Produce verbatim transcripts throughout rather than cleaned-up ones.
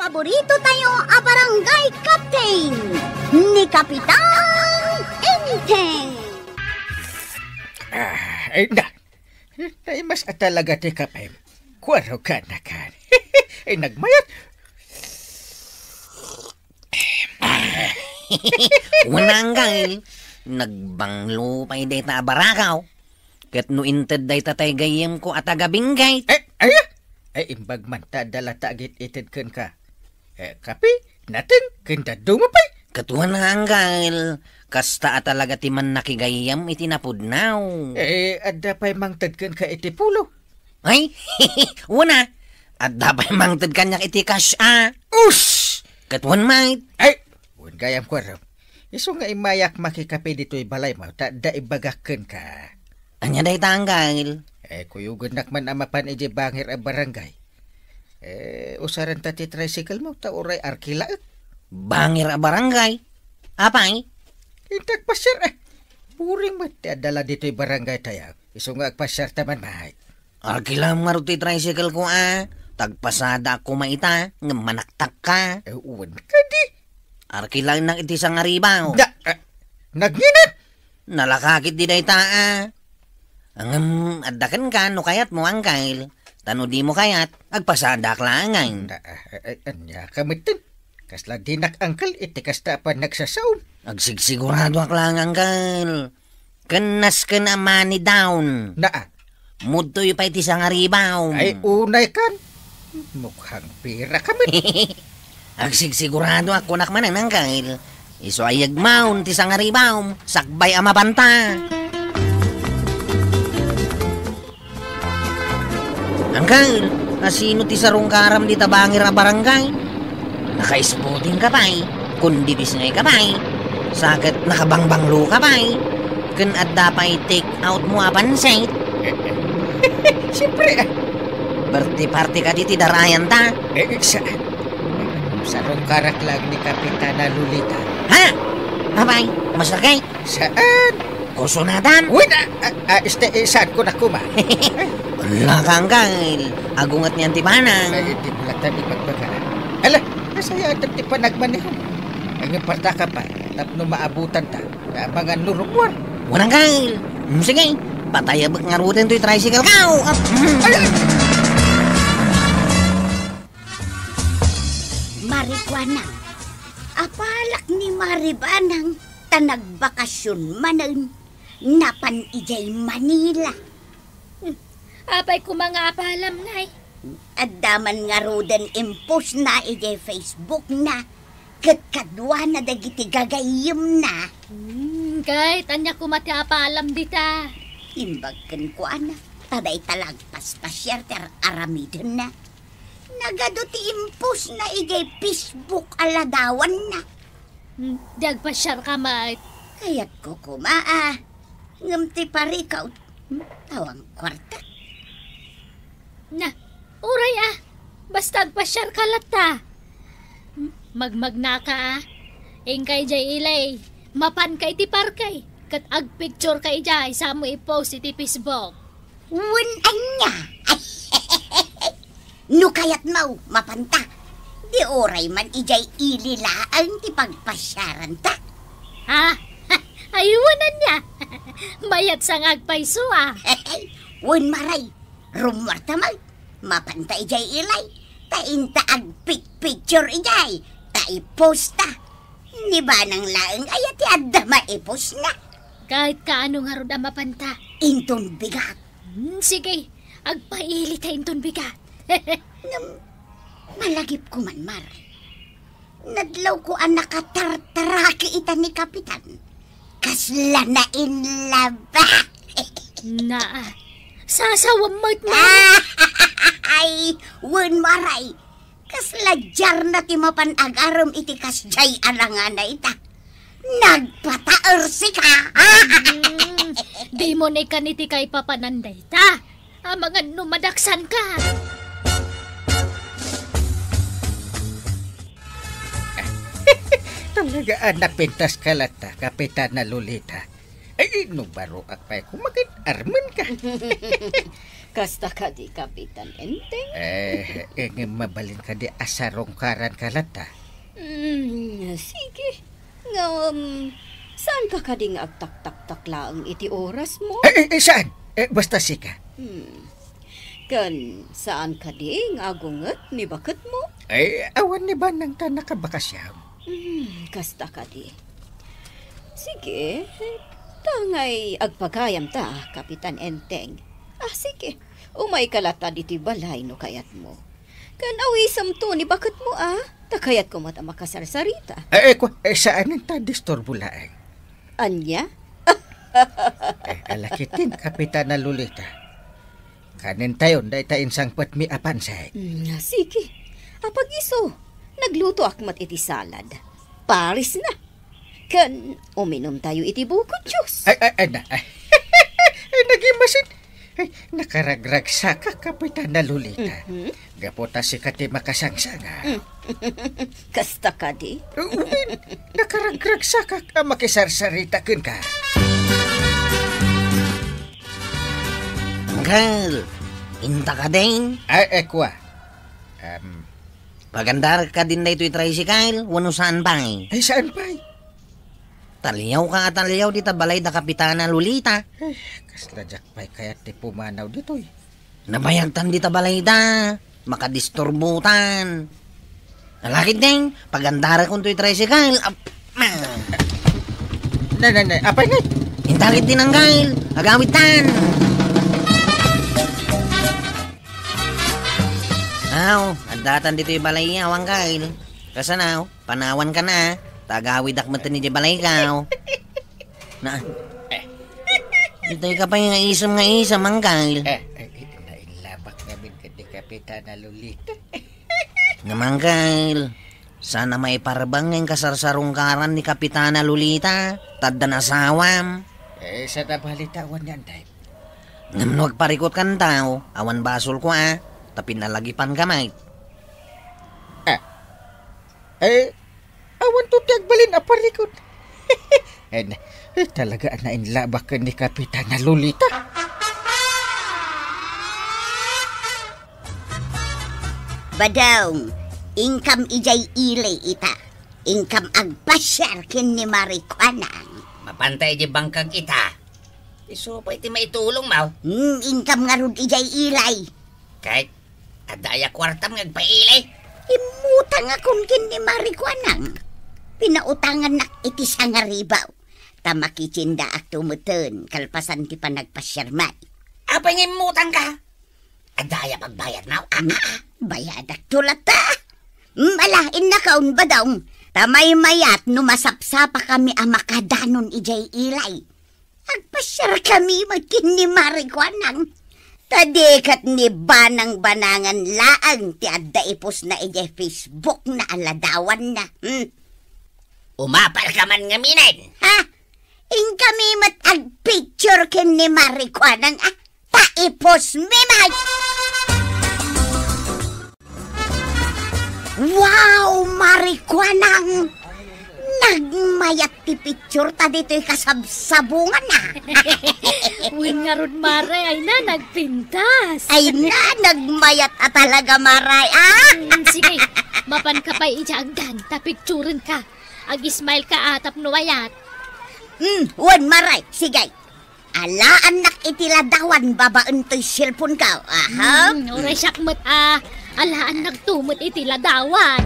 Paborito tayo a barangay captain, ni Kapitan Enteng. Ah, ay, na. Naimas a talaga ti kapem. Kuaro ka na kan. Ay, nagmayat. Wen, Angkel, nagbanglo pay dayta a barakaw. Ket no inted dayta tay gayyemko a taga-Benguet. Eh, aya? Ay, imbag man ta adda latta agit-ited kenka. Eh, kape, nateng, ken dadduma pay. Ket wen, Angkel, kasta a talaga ti mannakigayyem iti napudno. Eh, adda pay mangted kenka iti pulo. Ay, wen a, adda pay mangted kaniak iti cash a. Us! Ket wen met. Ay, wen gayam kuaro. Isu nga immayak makikape ditoy balaymo, ta adda ibagak kenka. Ania dayta, Angkel? Eh, kuyogennak man a mapan idiay bangir a barangay. Eh, usarenta ti tricycle mo, ta uray arkilaek. Bangir a barangay? Apay? Inta agpasiar, eh. Puring met ti adda la ditoy barangay tayo. Isu nga agpasiar ta man, may. Arkilam ngarud ti tricycle ko, a. Tagpasada ako maita, ngem manaktak ka. Eh, wen kadi. Arkilaennak iti sangaribaw. Da, eh, nagngina? Nalakakit di dayta, a. Ngem, adda kenka no kayatmo, Angkel. Ta no dimo kayat, agpasadak laengen. Da, eh, eh, ania ka metten? Kasla dinak angkel iti kasta a pannagsasaom. Agsigsiguradoak laeng, Angkel. Ken nasken a money down. Naa. Mudtoyo pay ti sangaribaw. Ay, unay kan. Mukhang pira ka met. Agsigsiguradoak kunak manen, Angkel. Isu a yegmaon ti sangaribaw, sakbay a mapanta. Angkel, asino ti sarungkaram dita bangir a barangay? Naka-sporting ka pay, kundibisngay ka pay, sa ket nakabangbanglo ka pay, ken adda pay take out mo a pansit. Siyempre, ah. Birthday party kadi ti darayan ta. Eh, saan? Sarungkarak lang ni Kapitana Lolita. Ha? Apay, masakit? Saan? Kusunatan? Wait, ah, ah, ah, este, eh, saan ko na kuma? Ala ka, Angkel. Agunget niyan ti banang. Ay, di mo lang tayo ipagpagana. Ala, nasayatan ti panagmaneho. Ay, nga parta ka pa, tapno maabutan ta. Nga mangan no rumwar. Wen, Angkel. Hmm, sige, patayabek ngaruden toy tricycle ka. Ah, hmm. Ay, ay. Marijuana. Apalak ni Maribanang ta nagbakasyon manen, napan idiay Manila. Hmm. Apay koma nga apalam, Nay? Adda man ngaruden impostna idiay Facebook na, ket kaduana dagiti gagayyemna. Hmm, ket ania koma ti apalam dita? Imbag kenkuana, ta dayta la agpaspasiar ti ar-aramidenna. Nagadu ti impostna idiay Facebook a ladawanna. Hmm, di agpasiarka met. Kayatko koma a. Ngem ti parikaw, hmm, awan kuarta. Na, uray a. Basta agpasiarka latta. Hmm, magmagnaka a. Inka idiay ilay. Mapanka iti parke. Ket agpictureka idiay, samo i-post iti Facebook. Wen ania? No kayatmo, mapanta. Di uray man idiay ili laeng ti pagpasiaranta. Ha? Ay, wen ania? Mayat sa nga agpayso, a. Wen, Maray, rummuarta met. Mapanta idiay ilay. Ta inta agpicpicture idiay. Ta i-posta. Ni Banang laeng aya ti adda maipostna. Ket kaano ngarud a mapanta? Inton bigat. Hmm, sige, agpailita inton bigat. Ngem, malagipko man, Mar. Nadlawko a nakatartaraki ita ni Kapitan. Kasla nainlaba. Naa, sasawem met, Mar. Ay, wen, Maray. Kasla diarna ti mapan agarem iti kasdiay a langana ita. Nagpataersika! Hmm, dimo ni kan iti kaipapanan dayta. Amangan no madaksanka. Talaga a napintas ka latta, Kapitana Lolita. Ay, no baroak pay kumakin, armen ka. Kasta kadi, Kapitan Enteng? Eh, eh, ngem mabalin kadi a sarungkaranka latta? Hmm, sige. Ngem, saanka kadi nga agtaktaktak laeng iti orasmo? Eh, eh, eh, saan? Eh, basta sika. Hmm. Ken saan kadi nga agunget ni baketmo? Eh, awan ni banang ta nakabakasyon. Hmm, kasta kadi. Sige, ta ngay agpagayamta, Kapitan Enteng. Ah, sige. Umayka latta ditoy balay no kayatmo. Ken awisemto ni baketmo, a, ta kayatko met a makasarsarita. Eh, eh, kwa, eh, saanen ta disturbo laeng. Ania? Eh, ala ketdin, Kapitana Lolita. Kanentayon dayta insangpetmi a pansit. Mm, sige. Apag isu, naglutoak met iti salad. Pares na. Ken uminumtayo iti buko juice. Ay, ay, ay, na, ay. Ay, nagimasin. Ay, nakaragragsakak, Kapitana Lolita. Mhm. Gapu ta sika ti makasangsanga. Mm. Kasta kadi? Wen, nakaragragsakak a makisarsarita kenka. Uncle, inta ka din? Ay, eh, kwa. Em. Pagandarek ka din daytoy tricycle, wenno saan pay? Ay, saan pay? Taliaw ka a taliaw dita balay da Kapitana Lolita. Eh, kasla diak pay kayat ti pumanaw ditoy. Nabayagtan dita balay da. Makadisturbotan. Nalakid deng, pagandarakon toy tricycle. Ap-, ma- Na, na, na, apay na? Intalid din, Uncle. Agawidtan. Aw, addatan ditoy balay, aw, Uncle. Kasanaw, panawan ka na, ah. Tagawidak met ni di balay ka, aw. Na, eh. Itay ka pay nga isem nga isem, Uncle. Eh, eh, eh, nailabak ngamin ket ni Kapitana Lolita. Ngem, Uncle, saan a maiparbeng nga inkasarsarungkaran ni Kapitana Lolita, ta addan asawam. Eh, saan a balitawan ni Anday? Ngem no agparikutkan tao, awan basolko a, ta pinalagipanka met. Ah. Eh, awan to ti agbalin a parikut. Eh, na, eh, talaga a nainlabak ken ni Kapitana Lolita. Badong, inkam idiay ili ita. Inkam agpasiar ken ni Marikuanang. Mapanta idiay bangkag ita. Isu pay ti maitulongmo. Hmm, inkam ngarud idiay ili. Ket adda aya kuartam nga agpaili? Immutangakon ken ni Marikuanang. Pinautangannak iti sangaribaw. Ta makitiendaakto metten kalpasan ti panagpasiarmi. Apay nga immutangka? Adda aya pagbayadmo? Ah, ah, ah. Bayadakto latta. Mm, ala, innakon, Badong. Ta maymayat no masapsapakami a makadanon idiay ili. Agpasiarkami met ken ni Marikuanang. Ta di ket ni banangbanangan laeng ti adda ipostna idiay Facebookna a ladawanna. Hmm. Umapalka man ngaminen. Ha? Inkami met agpicture ken ni Marikuanang, ah? Ta ipostmi met. Wow, Marikuanang! Nagmayat ti picture ta ditoy kasabsabungan, ah. Wen ngarud, Mare, ay na, nagpintas. Ay na, nagmayat a talaga, Mare, ah. Mm, sige, mapanka pay idiay agdan, ta picturenka. Ag-smile ka a tapno mayat. Mm, wen, Mare, sige. Alaannak iti ladawan babaen toy cellphone-ko. Aha. Hmm, uray siak met a alaannakto met iti ladawan.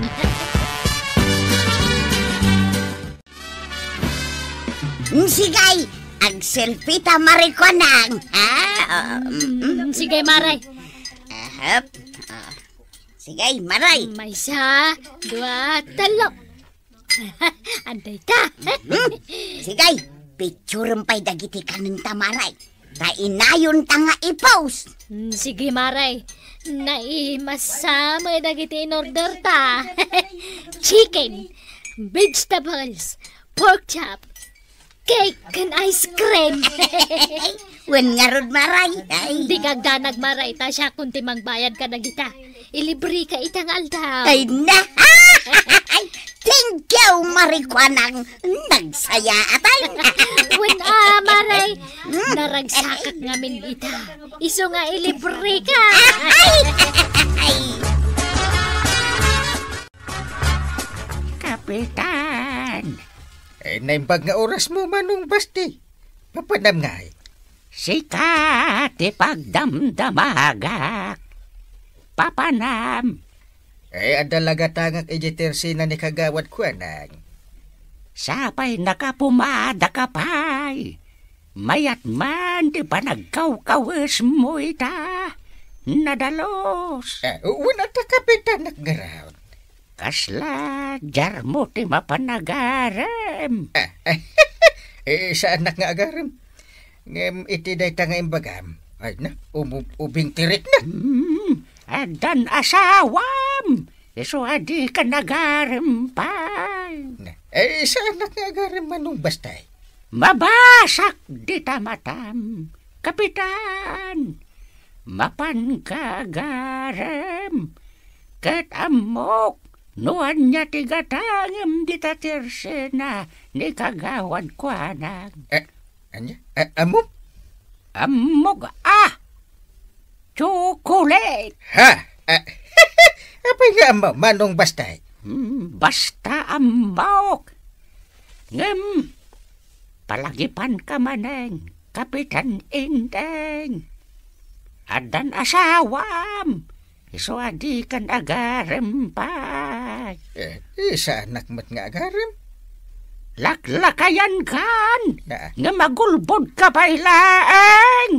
Hmm, sige, ag-selfie ta, Marikuanang. Ha? Oh, mm, mm. Hmm, sige, Mare. Ahap. Ah. Sige, Mare. Maysa, dua, telo. Adda ita. Hmm? Sige, picturem pay dagiti kanenta, Mare. Ta inayonta nga i-post. Hmm, sige, Mare. Naimasa met dagiti in-orderta. Chicken, vegetables, pork chop, cake ken ice cream. Wen ngarud, Mare. Ay. Dika agdanag, Mare, ta siakon ti mangbayad kadagita. Ilibreka ita nga aldaw. Ay na! Ay, thank you, Marikuanang. Agsayaatan. Wen a, Maray, naragsakak ngamin ita. Isu nga ilibreka. Ay! Ay! Kapitan! Eh, naimbag nga orasmo, Manong Basti. Papanam ngay? Sika ti pagdamdamagak. Papanam? Eh, adda la gatangak iti tersena ni Kagawad Kuanang. Sapay nakapumadaka pay. Mayat man ti panagkawkawesmo ita. Nadalus. Eh, wen adda kapitanak ngarud. Kasla jarmo ti mapan agarem? Eh, eh, saanak nga agarem. Ngem iti dayta nga imbagam, ay na, umu-, ubing ti rikna. Hmm, addan asawam. Isu a dika nagarem pay. Na, eh, saanak nga agarem, Manong Basti? Mabasak dita matam, Kapitan. Mapanka agarem. Ket ammok no ania ti gatangem dita tersena ni Kagawad Kuanang. Eh, ania? Eh, ammom? Ammok a! Chocolate! Ha? Eh, apay nga ammom, Manong Basti? Hmm, basta ammok. Ngem, palagipanka manen, Kapitan Enteng. Addan asawam. Isu a dikan agarem pay. Eh, saanak met nga agarem? Laklakayankan. Na. Nga magulbodka pay laeng.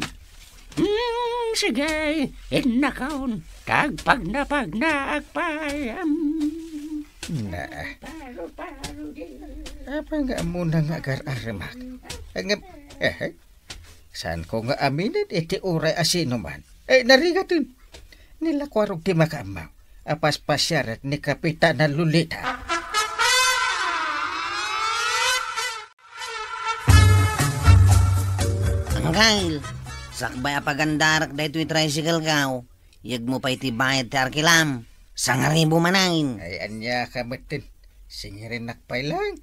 Hmm, sige, innakon. Tagpagnapagnaak pay. Hmm. Na. Paro, paro, di. Apay nga ammona nga agar-aremak? Ngem, eh, saanko nga aminen iti uray a sinuman. Eh, narigaten. Ni la Kuarog ti makaammo a paspasiarek ni Kapitana Lolita. Anggail, sakbay a pagandarek daytoy tricycle-ko, yegmo pay ti bayad ti arkilam. Sangaribu manen. Ay, ania ka metten. Singirennak pay laeng.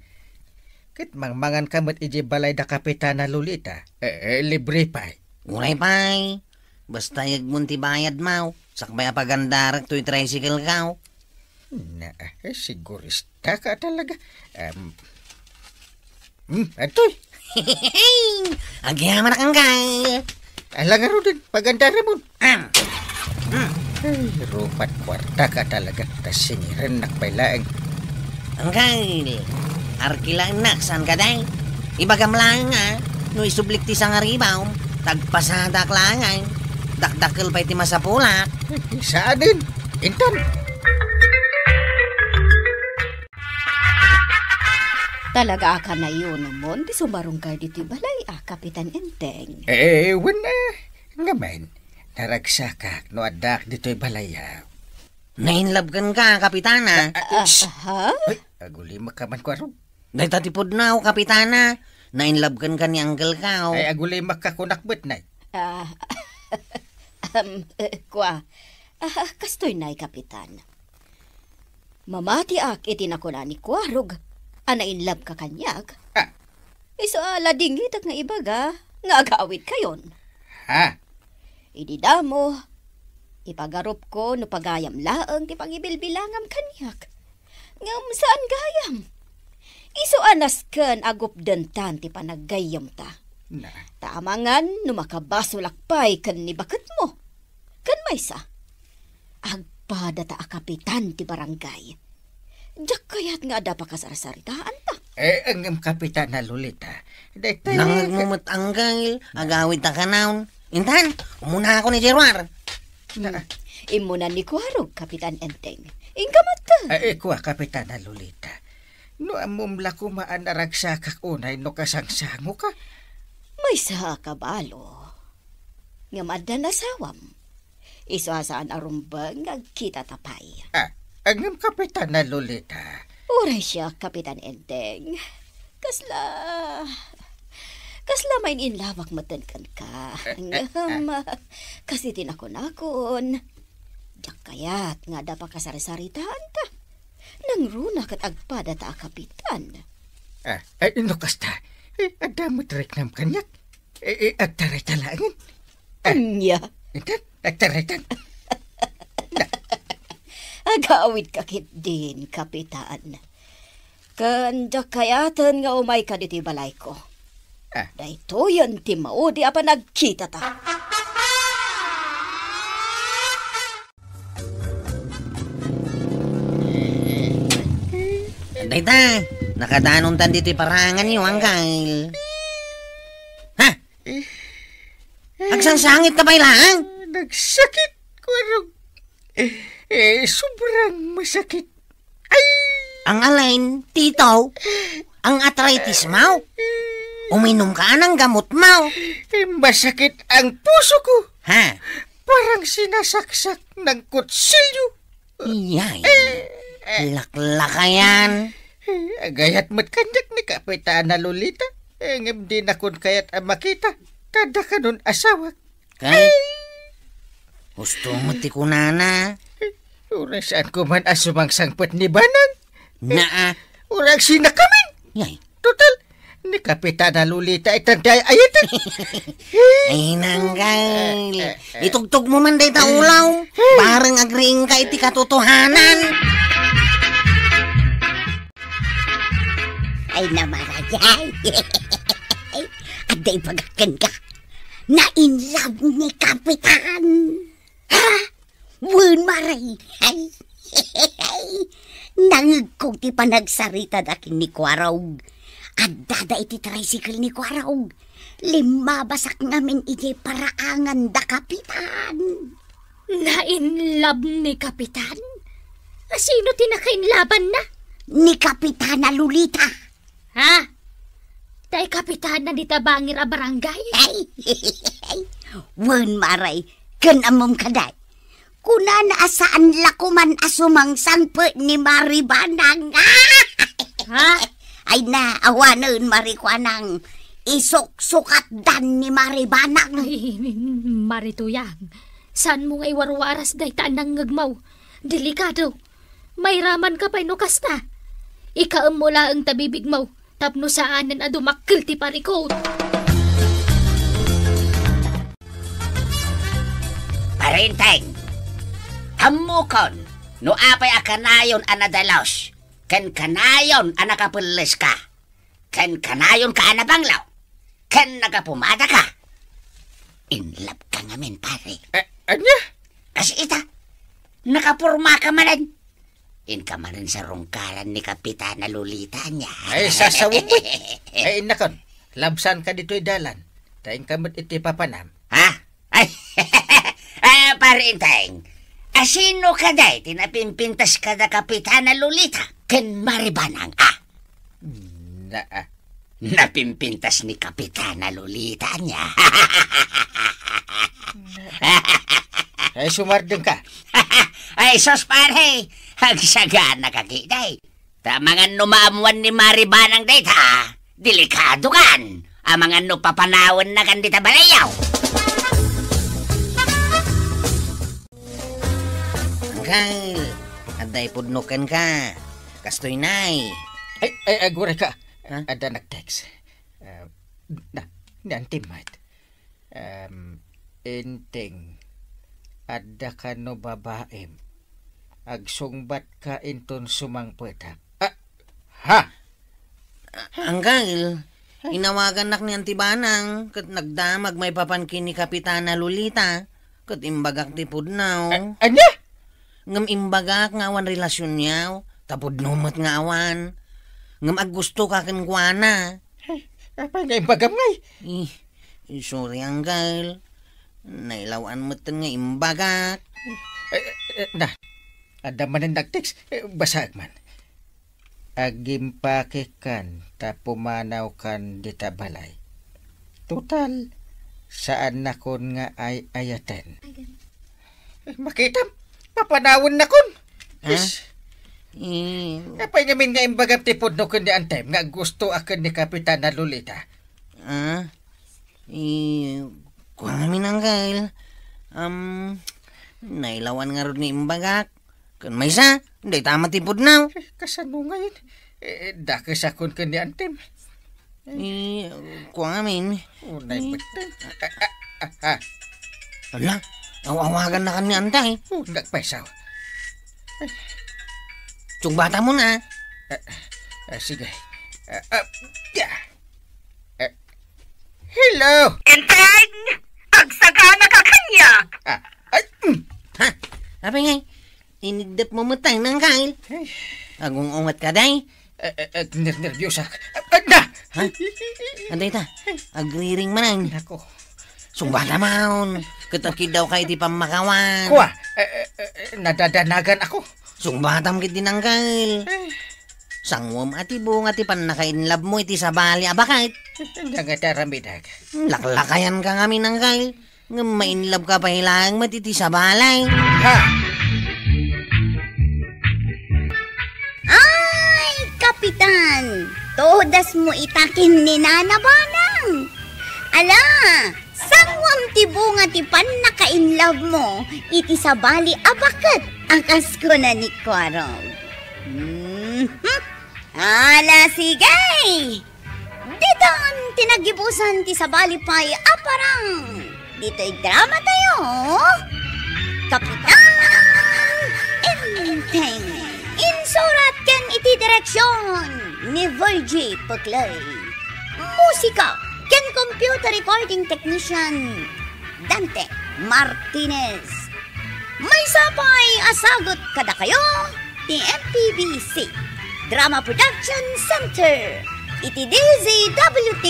Ket mangmanganka met idiay balay da Kapitana Lolita. Eh, eh, libre pay. Uray pay. Basta yegmon ti bayadmo, sakbay a pagandarek toy tricycle-ko. Na, eh, siguristaka talaga. Em, hmm, adtoy. Agyamanak, Anggail. Ala ngaruden, pagandaramon. Am. Hmm. Ay, rupat kuartaka talaga. Ta singirennak pay laeng. Anggail, arkilaennak, saan kadi? Ibagam laeng a, no isublik ti sangaribu, tagpasadak laeng. Dakdakkel pay ti masapulak. Saanen? Intan. Talaga a kanayonmon ti sumarungkar ditoy balay a, Kapitan Enteng? Eh, wen, eh, ngamin, naragsakak no addaak ditoy balay a. Na-in love kenka, Kapitana. Ah, ah, ah, ha? Ay, agulimakka man, Kuarog. Dayta ti pudno, Kapitana. Na-in love kenka ni Uncle-ko. Ay, agulimakka kunak met, nay. Ah, um, eh, kua. Ah, kastoy, nay, Kapitan. Mamatiak iti nakuna ni Kuarog a na-in love ka kaniak. Ah. Isu a ladingitak nga ibaga nga agawidkayon. Ha? Idi damo, ipagarupko no pagayam laeng ti pangibilbilangam kaniak. Ngem saan gayam. Isu a nasken a gupdentan ti panaggayyemta. Na. Ta amangan no makabasolak pay ken ni baketmo. Ken maysa, agpadata a kapitan ti barangay. Diak kayat nga adda pakasarsaritaanta. Eh, ngem Kapitana Lolita, daytoy. Nangngegmo met, Anggail, agawidta kanayon. Intan, ummunakon idiay ruar. Na. Immuna ni Kuarog, Kapitan Enteng. Inka met. Eh, kua, Kapitana Lolita. No ammom la koma a naragsakak unay no kasangsangoka. Maysa a kabalo. Ngem addan asawam. Isu a saan a rumbeng nga agkitata pay. Ah, ngem Kapitana Lolita. Uray siak, Kapitan Enteng. Kasla, kasla main-inlawak metten kenka. Eh, eh, ngem, ah, kas iti nakunakon, diak kayat nga adda pakasarsaritaanta. Nangruna ket agpadata a kapitan. Ah, ay, no kasta, eh, adda met riknam kaniak. Eh, eh, agtarayta laengen. Ah, Ania? Intan, agtaraytan. Na. Agawidka ketdin, Kapitan. Ken diak kayaten nga umayka ditoy balayko. Ah. Daytoyen ti maudi a panagkitata. Dayta, nakadanontan ditoy paraanganyo, Anggal. Ha? Agsangsangit ka pay laeng? Nagsakit, Kuarog. Eh, eh, sobrang masakit. Ay! Ang alin, Tito? Ang arthritis mo? Uminom ka ng gamot mo. Eh, masakit ang puso ko. Ha? Parang sinasaksak ng kutsilyo. Iyay. Eh, eh. Laklaka yan. Eh, agayat met kaniak ni Kapitana Lolita. Eh, ngem dinakon kayat a makita. Kada kanon asawak. Ket husto met ti kunana. Uray saanko man a sumangsangpet ni Banang. Naa. Uray sinakamin. Yay. Total, ni Kapitana Lolita itan ti ay-ayaten. Ay, nanggal. Eh, eh, eh. Itugtog mo man dayta ulaw. Bareng agriingka iti katotohanan. Ay, namarayay. Adda ibagak kenka. Na-in love ni Kapitan. Ha? Wen, maray. Ay. Nangegko ti panagsaritada ken ni Kuarog. Addada iti tricycle ni Kuarog. Limmabasak ngamin idiay paraangan da Kapitan. Na-in love ni Kapitan? Asino ti nakainlabanna? Ni Kapitana Lolita. Ha? Tay kapitana dita bangir a barangay? Ay, wen, maray, ken ammom kadi. Kunana a saan la koman a sumangsangpet ni Mari Banang. Ha? Ay na, awanen, Mari Kuanang. Isuksukatdan ni Mari Banang. Ay, Mari Tuyang, saanmo nga iwarwaras dayta a nangngegmo? Delikado. Mairamanka pay no kasta. Ikaemmo laeng ta bibigmo tapno saanen a dumakkel ti parikut. Parinteng, ammokon no apay a kanayon a nadalus ken kanayon a nakapelleska. Ken kanayonka a nabanglaw, ken nagapumadaka. In love ka ngamin, pare. A-, ania? Kas ita, nakapormaka manen. Inka manen sa rungkaran ni Kapitana Lolita ania. Ay, sasawem met. Ay, innakon, labsanka ditoy dalan. Ta inka met iti papanam. Ha? Ay, ah, Pare Enteng, asino kadi ti napimpintas kada Kapitana Lolita ken Mari Banang, a? Na, ah. Napimpintas ni Kapitana Lolita ania. Ay, sumardengka. Ay, sus, pare. Agsagana ka, kiday. Ta amangan no maammuan ni Mari Banang dayta, delikado kan. Amangan no papanawenna kan dita balayyo. Angkel, adda ipudno kenka. Kastoy nay. Ay, ay, aguray ka. Ha? Adda nag-text. Ah, na, ni Auntie Mart. Em, Enteng, adda kano babaem? Agsungbatka inton sumangpetak. Ah, ha? Angkel, inawagannak ni Auntie Banang, ket nagdamag maipapan ken ni Kapitana Lolita, ket imbagak ti pudno. A-, ania? Ngem imbagak nga awan relasionyo, ta pudno met nga awan. Ngem aggustoka kenkuana. Ay, apay nga imbagam ngay? Eh, sorry, Angkel. Nailaw-an metten nga imbagak. Eh, eh, eh, na, adda manen nag-text. Eh, basaek man. Agimpakekan ta pumanawkan dita balay. Total, saannakon nga ay-ayaten. Ay, makitam, papanawennakon. Ha? Is, eh, apay ngamin nga imbagam ti pudno ken ni Antem nga aggustoak ken ni Kapitana Lolita? Ah? Eh, kua ngamin, Angkel. Am, nailaw-an ngarud nga imbagak. Ken maysa, dayta met ti pudno. Eh, kasano ngayen? Eh, dakesakon ken ni Antem. Eh, kuamin. Unay met. Ah, ah, ah, ah. Ala, aw-awagannakan ni Antay. Oh, nagpayso. Sungbatamon. Ah, ah, sige. Ah, ah, ya. Eh, hello! Enteng! Agsaganaka kaniak! Ah, ay, mm. Ha? Apay ngay, inigdepmo met tay, Nangkal? Ay. Agung-ungetka, day? Eh, eh, eh, ner-, nerbiyosak. Ah, ah, na! Ha? Antay ta? Agriring manen. Nako. Sungbatamon. Ket agkiddawka iti pammakawan. Kua, eh, eh, eh, eh, nadadanagan ako. Sungbatam ket di, Nangkal. Eh. Sanguem a ti bunga ti pannaka-inlove mo iti sabali a baket. Ania nga ti aramidek? Laklakayanka ngamin, Nangkal. Ngem ma-inlove ka pay laeng met iti sabali. Ha? Ay, Kapitan! Todas mo ita ken ni Nana Banang! Ala, sanguem ti bunga ti pannaka-inlove mo iti sabali a baket a kas kuna ni Kuarog. Mhm. Ala, sige! Ditan ti naggibusan ti sabali pay a parang ditoy drama tayo, Kapitan Enteng. Insurat ken iti direksyon ni Virgie Puclay. Musika ken computer recording technician Dante Martinez. Maysa pay a sagut kadakayo ti M P B C Drama Production Center iti D Z W T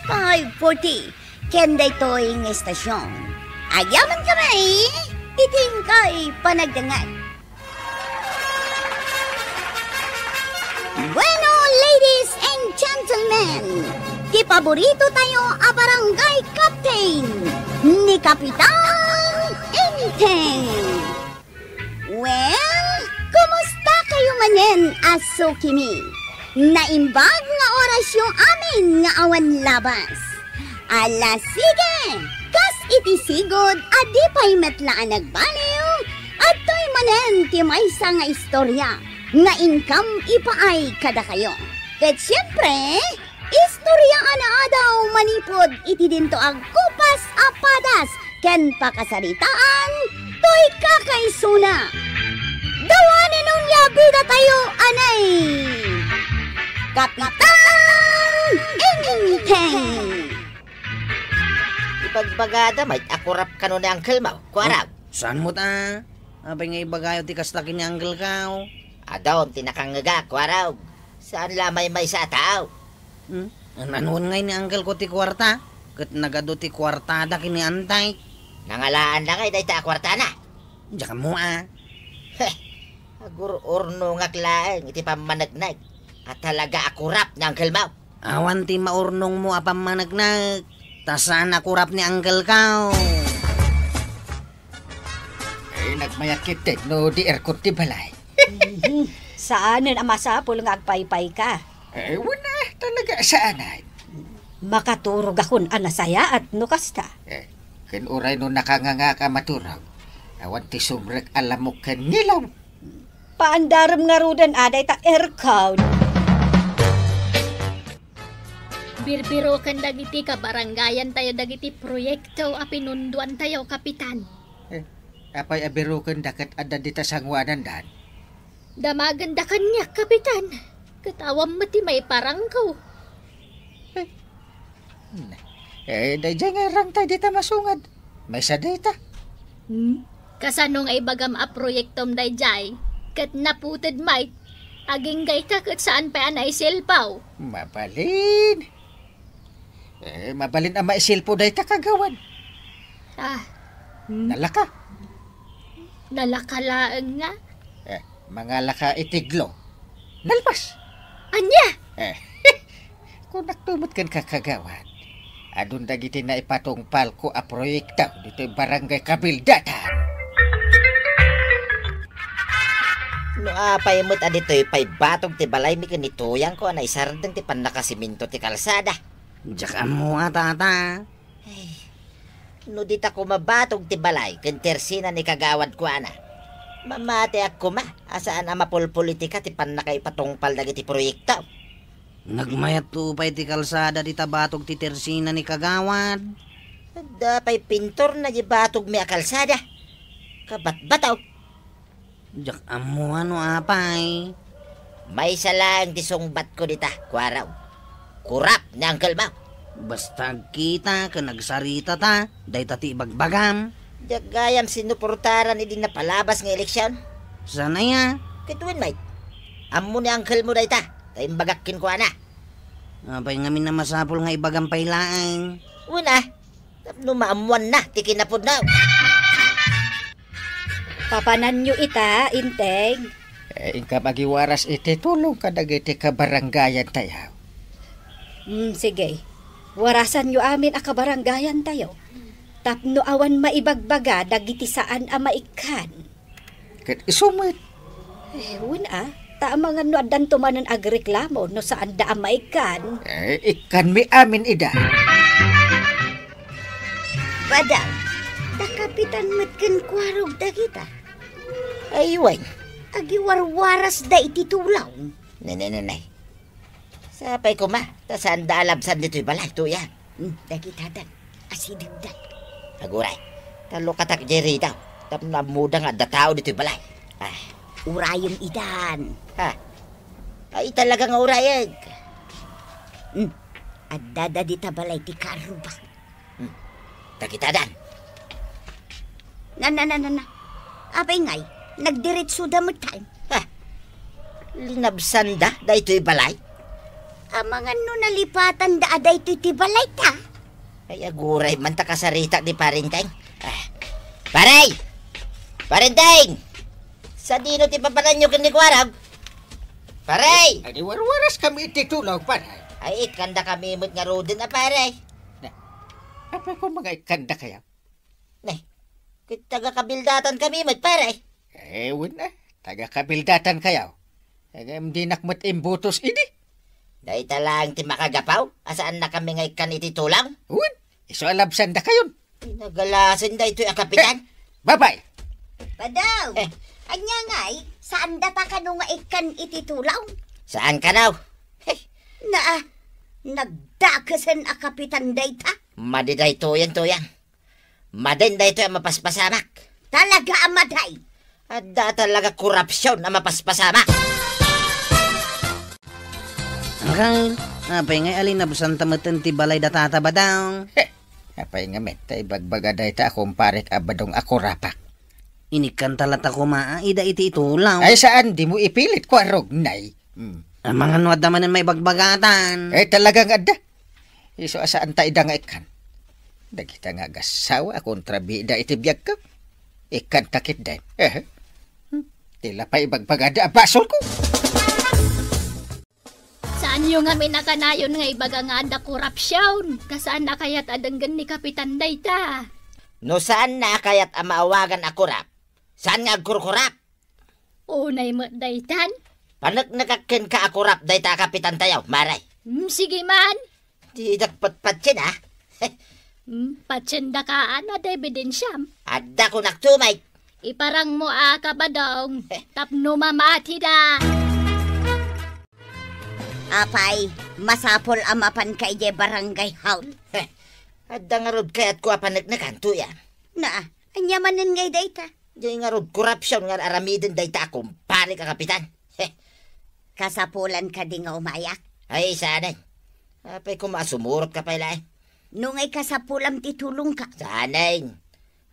five forty ken daytoy nga estasion. Agyamankami iti inkay panagdengngeg. Bueno, ladies and gentlemen, ti paborito tayo a barangay captain ni Kapitan Enteng. Well, kumusta kayo manen a sukimi? Naimbag nga orasyo amin nga awan labas. Ala, sige! Kas iti sigud a di pay met la a nagbaliw, adtoy manen ti maysa nga istorya nga inkam ipaay kadakayo. Ket siempre, istorya a naadaw manipud iti dinto agkupas a padas ken pakasaritaan toy kakaisuna. Dawanen onia bida tayo anay Kapitan Enteng. Ibagbagada met a kurap kano ni uncle mo, Kuarog. Oh, saan mo ta? Apay nga ibagayo ti kasta ken ni uncle ko? Adun ti nakangngegak, Kuarog. Saan la maymaysa a tao. Hmm? An-anuon ngay ni uncle ko ti kuarta? Ket nagadu ti kuartada ken ni Antay. Nangalaanna ngay dayta a kuartana? Diak ammo a. Heh, agur-urnongak laeng iti pammanegneg a talaga a kurap ni uncle mo. Awan ti maurnongmo a pammanegneg, ta saan a kurap ni uncle ko. Eh, nagmayat ketdi no di aircon ti balay. Mhm. Saanen a masapul nga agpaypayka. Eh, wen a, talaga saanen. Makaturogakon a nasayaat no kasta. Eh, ken uray no nakangangak a maturog, awan ti sumrek a lamok ken ngilaw. Paandarem ngaruden a dayta aircon. Birbiroken dagiti kabarangayan tayo dagiti proyekto a pinunduan tayo, Kapitan. Eh, apay a biroken da ket adda dita sanguanan dan? Damagen da kaniak, Kapitan. Ket awan met ti maiparangko. Eh, eh, daydiay nga irangtay dita masungad. Maysa dayta. Hmm? Kasano nga ibagam a proyektom daydiay? Ket naputed met. Agingga ita ket saan pay a naisilpo. Mabalin. Eh, mabalin a maisilpo dayta, Kagawad. Ah. Hmm? Nalaka. Nalaka laeng nga? Eh, mangalaka iti glo. Nalpas. Ania? Eh, kunakto met kenka, Kagawad. Adun dagiti naipatungpalko a proyekto ditoy barangay Kabildatan. No apay met a ditoy pay batog ti balaymi ken ni tuyangko a naisardeng ti pannakasiminto ti kalsada. Diak ammo a, tata. Ay, no dita koma batog ti balay ken tersina ni Kagawad kuana. Mamatiak koma a saan a mapolpolitika ti pannakaipatungpal dagiti proyekto. Nagmayatto pay ti kalsada dita batog ti tersina ni Kagawad. Adda pay pintorna di batogmi a kalsada. Kabatbataw. Diak ammo no apay. Maysa laeng ti sungbatko dita, Kuarog. Kurap ni uncle mo. Basta agkita ken agsaritata, dayta ti ibagbagam. Diak gayam sinuportaran idi napalabas nga eleksion. Saan aya? Ket wen met. Ammo ni uncle mo dayta, ta imbagak kenkuana. Apay ngamin a masapul nga ibagam pay laeng? Wen a, tapno maammoanna ti kinapudno. Papananyo ita, Inteng? Eh, inkam agiwaras iti tulong kadagiti kabarangayantayo. Hmm, sige. Warasanyo amin a kabarangayantayo. Tapno awan maibagbaga dagiti saan a maikkan. Ket isu met. Eh, wen a, ta amangan no addanto manen agreklamo no saanda a maikkan. Eh, ikkanmi amin ida. Badaw, ta kapitan met ken Kuarog dagita. Ay, wen. Agiwarwarasda iti tulong. Ne, ne, ne, ne. Sapay koma, ta saanda a labsan ditoy balay, Tuyang. Hmm, dagitadan, asidegda. Aguray, ta lukatak diay ridaw, tapno ammoda nga adda tao ditoy balay. Ah. Urayem idan. Ha? Ay, talaga nga urayek. Hmm, addada dita balay ti karruba. Hmm. Dagitadan. Na, na, na, na, na. Apay ngay, nagdiretsoda metten. Ha? Linabsanda daytoy balay? Amangan no nalipatanda a daytoy ti balayta. Ay, aguray man ta kasaritak ni Parenteng. Ah. Pare! Parenteng! Sadino ti papananyo ken ni Kuarog? Pare! Agiwarwaras kami iti tulong, pare. Ay, ikkanda kami met ngaruden a pare. Na, apay koma nga ikkandakayo? Ne, ket taga-Kabildatan kami met, pare. Eh, wen a, taga-Kabildatan kayo. Eh, ngem dinak met imbutos idi. Dayta laeng ti makagapu a saanna kami nga ikkan iti tulong? Wen, isu a labsandakayon. Pinagalasen daytoy a kapitan. Eh, babay! Padaw! Eh. Ania ngay, saandata kano nga ikkan iti tulong? Saan kano? Heh. Naa, nagdakesen a kapitan dayta. Madi daytoyen, Tuyang. Madin daytoy a mapaspasamak. Talaga a maday. Adda talaga korupsyon a mapaspasamak. Uncle, apay ngay a linabsanta metten ti balay da Tata Badong? Heh, apay ngamin ta ibagbaga dayta a kumparek a Badong a kurapak? Inikkanta latta koma a ida iti itulaw. Ay, saan, dimo ipilit, Kuarog, nay. Hmm. Amangan no adda manen maibagbagatan. Eh, talaga nga adda. Isu a saanta ida nga ikkan. Dagita nga agassawa a kontrabida iti biagko. Ikkanta ketdin. Eh. Hmm. Ti la pay ibagbagada a basolko. Saanyo ngamin a kanayon nga ibaga nga adda korupsyon? Ta saanna kayat a denggen ni Kapitan dayta? No saanna a kayat a maawagan a korap, saan nga agkurkurap? Unay met daytan. Paneknekak kenka a korap dayta a kapitantayo, Mare. Hmm, sige man. Didak patpatien, a. Hmm, patiendakaan, adda ebidensiam? Adda, kunak, tumay. Iparangmo a kabadong, tapno mamatida. Apay, masapul a mapanka idiay barangay hall? Heh, adda ngarud kayatko a paneknekan, Tuyang. Naa, ania manen ngay dayta? Diay ngarud korupsyon nga aramiden dayta a kumparek a kapitan. Heh. Kasapulan kadi nga umayak? Ay, saanen. Apay koma a sumurotka pay laeng? No ngay kasapulam ti tulongka. Saanen.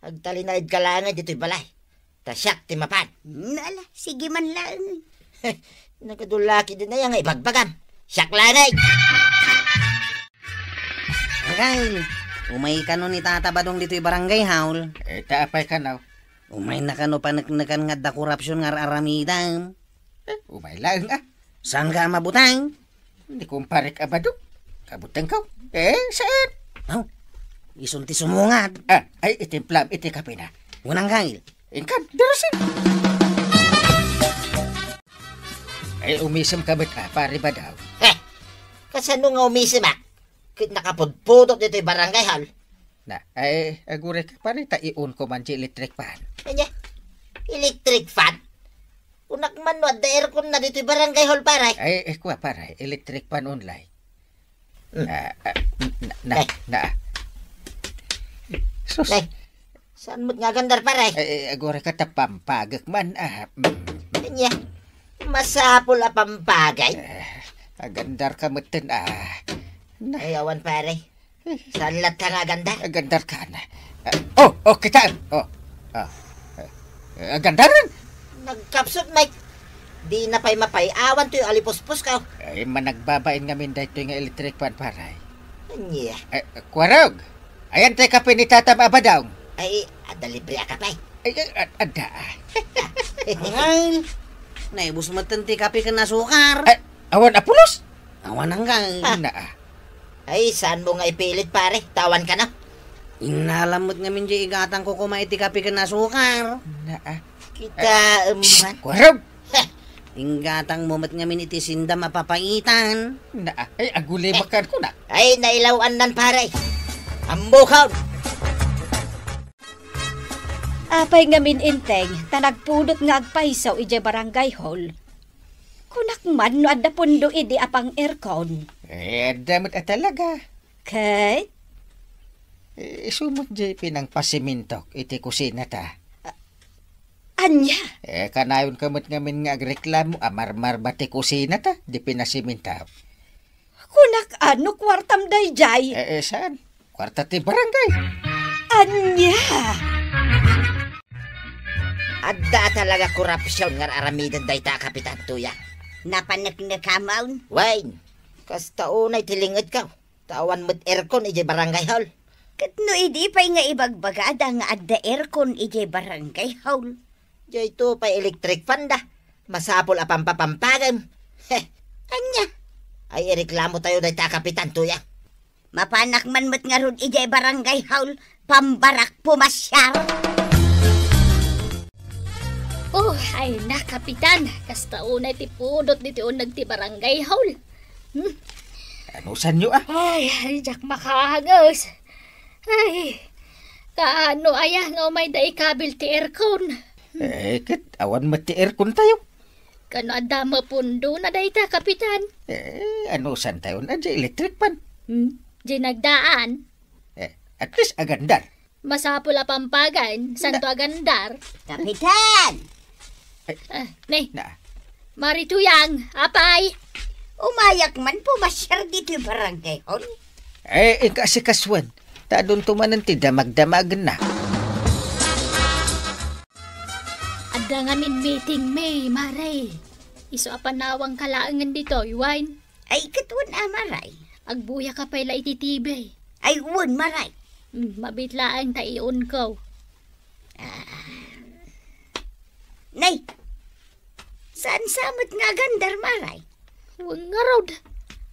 Agtalinaedka laeng ditoy balay. Ta siak ti mapan. Hmm, ala, sige man laeng. Nagadullaki din aya nga ibagbagam. Siak laeng. Agay, umay kano ni Tata Badong ditoy barangay hall? Eh, ta apay kano? Umay na kano paneknekan nga adda korupsyon nga ar-aramidam? Eh, umay laeng, a. Saan ka mabutang? Ni kumparek a Badong. Kabutangko. Eh, saan? Aw, isun ti sumungad. Ah, ay, itimplam iti kapina. Unang kail. Inkan, darasin. Ay, umisim ka met, a, Pare Badong. Heh! Kasano nga umisimak? Ket nakapudpudot ditoy barangay hall. Na, ay, aguray ka, pare, ta iunko man ti electric fan. Anya? Electric fan? Kunak man no adda aircon na ditoy barangay hall, pare. Ay, eh, kua, pare, electric fan only. Hmm. Ah, ah, na, na, Eh. na. Sus. Eh, saan mo't nga agandar, pare? Eh, eh, agora ka ta pampagek man, ah. Mm. Anya, masapul a pampagay? Eh, agandar ka metten, ah. Na. Ay, awan, pare. Saan latta nga agandar? Agandar ka na. Ah, oh, oh, kita. Oh. Ah. Eh, agandaran? Nagkapsut, Mike. Di na pay mapay-awan toy alipuspos ka. Ay, managbabain ngamin daytoy nga electric fan, pare. Anya? Eh, Kwarog. Ayan ti kape ni Tatam Abadong. Ay, adda libre a kape. Ay, ay, ad-, adda. Ay, naibus metten ti kape ken asukar. Eh, awan a pulos? Awan anggang. Ah. Naa. Ay, saan mo nga ipilit, pare? Tawan ka na. Innalam met ngamin di igatang ko kuma iti kape ken asukar. Naa. Kita, Eh, em, shh, man. Kwarog! Heh. Inggatang mo met ngamin iti sindam a papaitan. Naa. Ay, aguli Eh. makan ko na. Ay, nailaw-annan, pare. Ammokon. Apay ngamin, Enteng, ta nagpudot nga agpayso idiay barangay hall? Kunak man no adda pundo idi a pang-aircon. Eh, adda met a talaga. Ket? Eh, isu met diay pinangpasimintok iti kusinata. Ania? Eh, kanayon ka met ngamin nga agreklamo a marmarba ti kusinata, di pinasimintok. Kunak a no kuartam daydiay? Eh, eh, saan? Kuarta ti barangay. Ania? Adda talaga korupsion nga ar-aramiden dayta a kapitan, Tuya. Napaneknekamon? Wen, kasta unay ti lingetka. Ta awan met aircon idiay barangay hall. Ket no idi pay nga ibagbagada nga adda aircon idiay barangay hall. Dayto pay electric fan da. Masapul a pampapampagem. Heh, ania? Ay, ireklamo tayo dayta a kapitan, Tuya. Mapanak man met ngarud idiay barangay hall, pambarak pumasiar. Oh, ay na, Kapitan. Kasta unay ti pudot ditoy uneg ti barangay hall. Hmm. Anusanyo, a? Ay, ay, diak makaanges. Ay, kaano aya nga umayda ikabil ti aircon? Eh, ket awan met ti aircon tayo. Kano adda mapundona dayta, Kapitan? Eh, anusan tayo na di electric fan? Hmm? Di nagdaan? Eh, at least agandar. Masapul a pampagen, santo agandar. Kapitan! Ah, ne. Na. Mari Tuyang, apay. Umayak man pumasiar ditoy barangay hall. Eh, inka si Kaswan. Ta adunto manen ti damagdamagenna. Adda ngamin meeting, May, Mare. Isu a panawangka laengen ditoy, wen? Ay, ket wen a, Maray. Agbuya ka pay la iti T V. Ay, wen, Maray. Hmm, mabit laeng ta iunko. Ah. Nay, saan sa met nga agandar, Maray? Wen ngarud.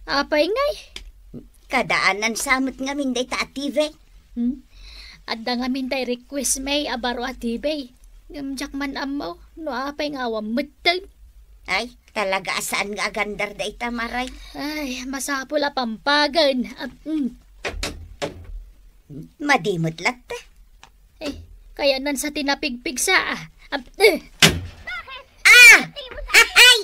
Apay ngay? Kadaanan sa met ngamin dayta a T V. Hmm? Adda ngamin tay request, May, a baro a T V. Ngem diak man ammo no apay nga awan metten. Ay, talaga a saan nga agandar dayta, Maray. Ay, masapul a pampagen. Ah, mm. Madi met latta. Eh, kayanan sa ti napigpigsa, ah. Ah, eh. Ah! Ay!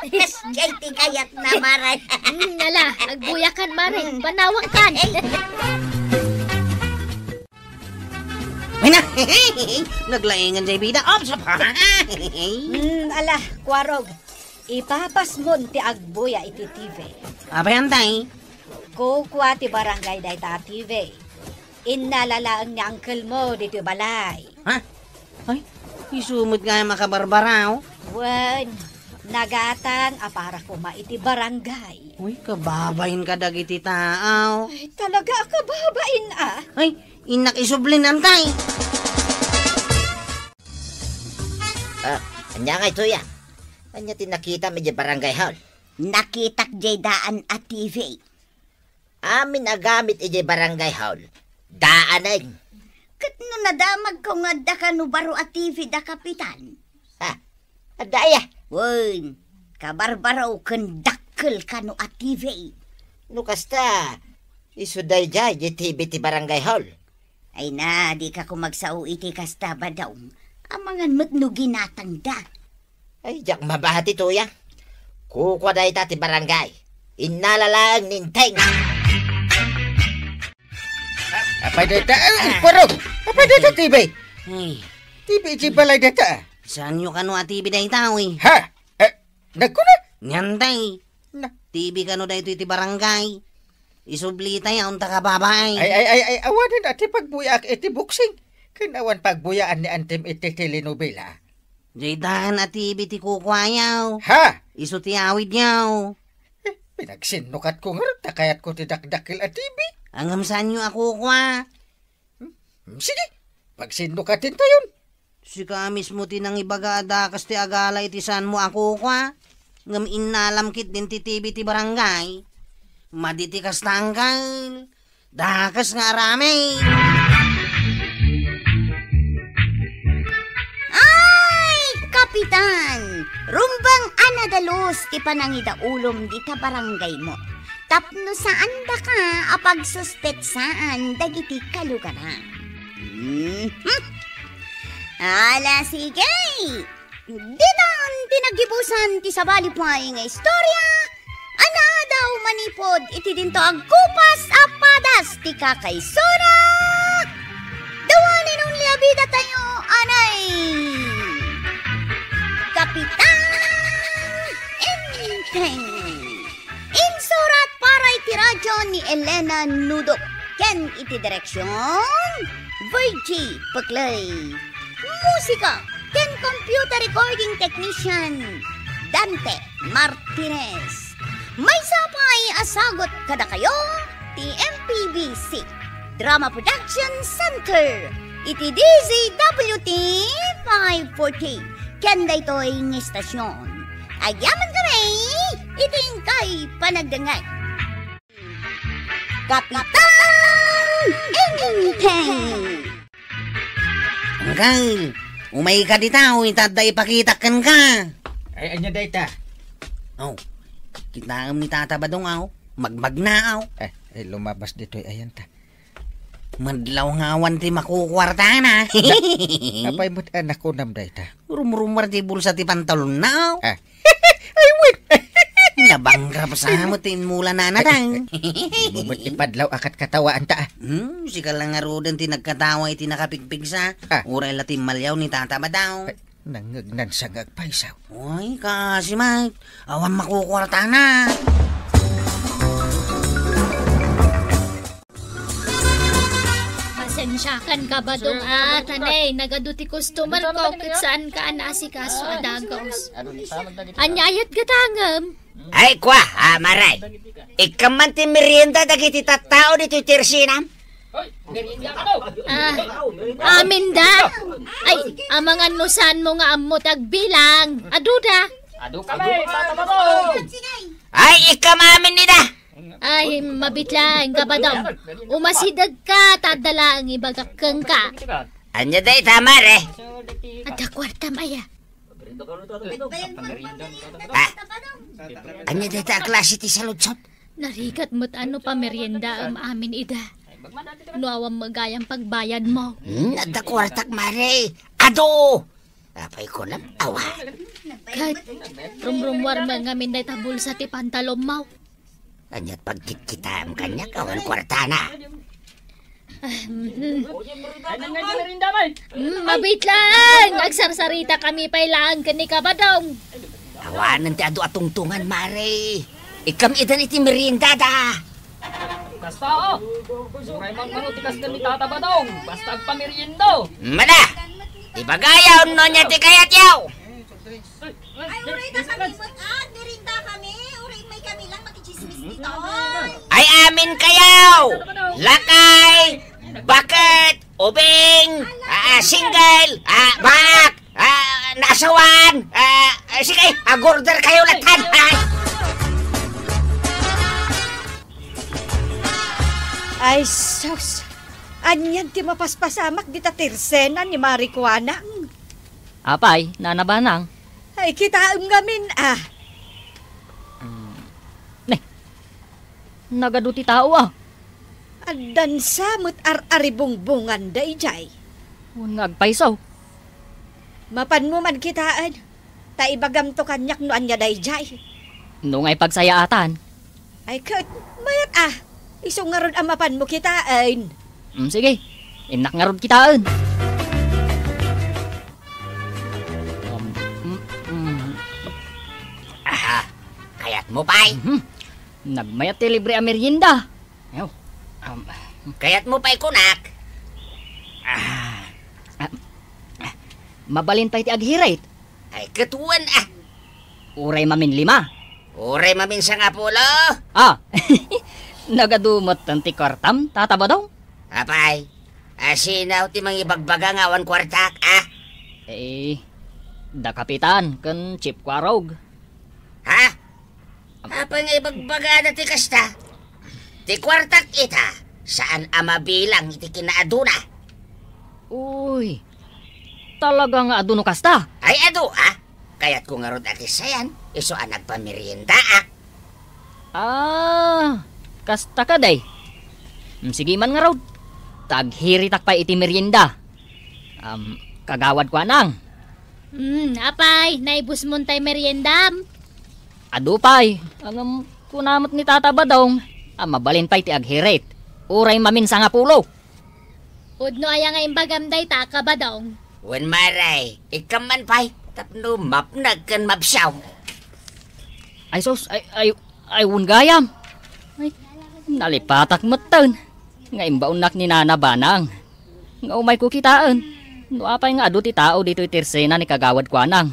Kasjay ti kayatna, Maray. Hmm, ala, agbuyakan, Mare. Hmm. Panawangkan. Ay na! Naglaingan jay bida. Ops! Hmm, ala, Kwarog. Ipapasmon ti agbuya iti T V. Apay, Antay? Kukua ti barangay dayta a T V. Innala laeng ni uncle mo ditoy balay. Ha? Ay, isu met nga makabarbaraw. Wen, nagatang a para koma iti barangay. Uy, kababain kadagiti tao. Ay, talaga a kababain, ah. Ay, innak isublin, Antay. Ah, ania ngay, Tuya? Ania ti nakitam idiay barangay hall? Nakitak jay daan a T V. Amin a gamit idiay barangay hall, daanen. Ket no nadamagko nga adda kano baro a T V da, Kapitan? Ha? Adda aya? Wen, kabarbaro ken dakkel kano a T V. No kasta, isu daydiay diay T V ti barangay hall. Ay na, dika koma agsao iti kasta, Badong. Amangan met no ginatangda. Ay, diak mabati, tuya. Kukua dayta ti barangay. Innala laeng ni Enteng. Apay dayta, ay, Ah. Purong. Apay dayta, T V. Ay. T V iti balay dayta. Saanyo kano a T V dayta, uy? Ha? Eh, nagkuna? Niantay. Na. T V kano daytoy iti barangay. Isublitayo, unta ka babae. Ay, ay, ay, ay, awanen a ti pagbuyaak iti boxing. Ken awan pagbuyaan ni Antem iti telenovela. Daytan a T V ti kukuayo. Ha? Isu ti awidyo. Eh, pinagsinnukatko ngarud ta kayatko ti dakdakkel a T V. Ngem saanyo a kukua? Hmm, sige, pagsinnukaten tayon. Sika mismo ti nangibaga a dakas ti agala iti saanmo a kukua. Ngem innalam ketdin ti T V ti barangay. Madi ti kasta, angkel. Dakas nga aramid. Ay, Kapitan! Rumbeng a nadalus ti panangidaulom dita barangaymo. Tapno saandaka a pagsuspetsaan dagiti kalugaram. Mhm. Ala, sige! Ditan ti naggibusan ti sabali pay nga istorya a naadaw manipud iti dinto agkupas a padas ti kakaisuna. The one and only a bidatayo, anay Kapitan Enteng. Insurat para iti radyo ni Elena Nudok ken iti direksion, Virgie Peclay. Musika ken computer recording technician, Dante Martinez. Maysa pay a sagut kadakayo ti M P B C Drama Production Center iti D Z W T five forty ken daytoy nga istasyon. Agyaman kami iti inkay panagdengngeg. Kapitan Enteng! Angkel, umayka dita, o, ita adda ipakitak kenka. Ay, ania dayta? Aw, kitaem ni Tata Badong, aw. Magmagna, aw. Eh, eh, lumabas ditoy, ayan ta. Madlaw nga awan ti makukuartana. Apay met a nakunam dayta? Rumrumar ti bulsa ti pantalonna, aw. Ah. Ay, wait. Nabangrap sa mo ti inmula na natang. Di mo met ipadlaw a katkatawaan ta, ah. Hmm, sika lang ngaruden ti nagkatawa iti nakapigpigsa. Ah. Uray la timmaliaw ni Tata Badong. Ay, nangngegnan sa nga agpaysaw. Ay, kasi, Mike, awan makukuartana. Pasensiakan ka, Badong, Sir, ah, Badong, tanay, nagadu ti customer ko, ket saan ka a naasikaso a dagos. Ania aya ti gatangem? Ay, kua, ah, Mare. Ikkan man ti merienda dagiti tattao ditoy tersinam? Ah, aminda? Ay, amangan no saanmo nga ammo ti agbilang. Aduda? Adu kami, Tata Badong. Ay, ikkan amin ida. Ay, mabitlaeng ka, Badong. Umasidegka, ta adda laeng ibagak kenka. Ania dayta, Mare? Adda kuartam aya? Ah, ania dayta a klase ti saludsod? Narigat met a no pameriendaem amin ida. No awan met gayam pagbayadmo. Hmm, adda kuartak, Mare. Adu! Apay kunam, awan. Ket, rumrummuar met ngamin dayta bulsa ti pantalonmo. Ania't pagkitkitaem kaniak, awan kuartana. Ah, mhm. Mm, mabitlaeng! Agsarsarita kami pay laeng ken ni Kabadong. Awanen ti adu a tungtungan, Mare. Ikkam idan iti meriendada. Kasta, oh. Uray man mano ti kasta ni Tata Badong. Basta agpamerienda. Mada! Ibagayo no ania ti kayatyo. Ay, uray da kami met, ah, merienda kami. Uray may kami lang makichismis dito. Ay, amin kayo! Lakay, baket, ubing, ah, single, ah, bak, ah, naasawan, ah, ah, sige, ag-order kayo lahat, ha? Ay, sus! Anian ti mapaspasamak dita tirsena ni Mari Kuana? Apay, Nana Banang? Ay, kitaem ngamin, ah. Mm. Ne, nagadu ti tao, ah. Addan sa met ar-aribungbungan daydiay. Wen nga agpayso. Mapanmo man kitaen. Ta ibagamto kaniak no ania daydiay. No ngay pagsayaatan. Ay ket, mayat a. Isu ngarud a mapanmo kitaen. Mm, sige. Innak ngarud kitaen. Um, mm, mm. Ah, kayatmo pay? Mhm. Nagmayat ti libre a merienda. Aw, um, kayatmo pay kunak? Ah, ah, ah, mabalin pay ti aghirit? Ay, ket wen, ah. Uray mamin lima. Uray mamin sangapulo. Ah, nagadu metten ti kuartam, Tata Badong? Apay, asino ti mangibagbaga nga awan kuartak, ah? Eh, da Kapitan ken Chief Kuarog. Ha? Apay nga ibagbagada ti kasta? Ti kuartak ita, saan a mabilang iti kinaaduna. Uy, talaga nga adu no kasta? Ay, adu, ah. Kayatko ngarud a kissayan, isu a nagpameriendaak. Ah, kasta kadi? Mm, sige man ngarud. Ta aghiritak pay iti merienda. Um, Kagawad Kuanang. Mm, apay, naibusmon tay meriendam? Adu pay, ngem kuna met ni Tata Badong a mabalin pay ti aghirit. Uray mamin sangapulo. Pudno aya nga imbagam dayta, Kabadong? Wen, Mare, ikkam man pay tapno mapnek ken mabsiaw. Ay sus, ay, ay, ay, wen gayam. Ay, nalipatak metten nga imbaonnak ni Nana Banang nga umayko kitaen no apay nga adu ti tao ditoy tersena ni Kagawad Kuanang.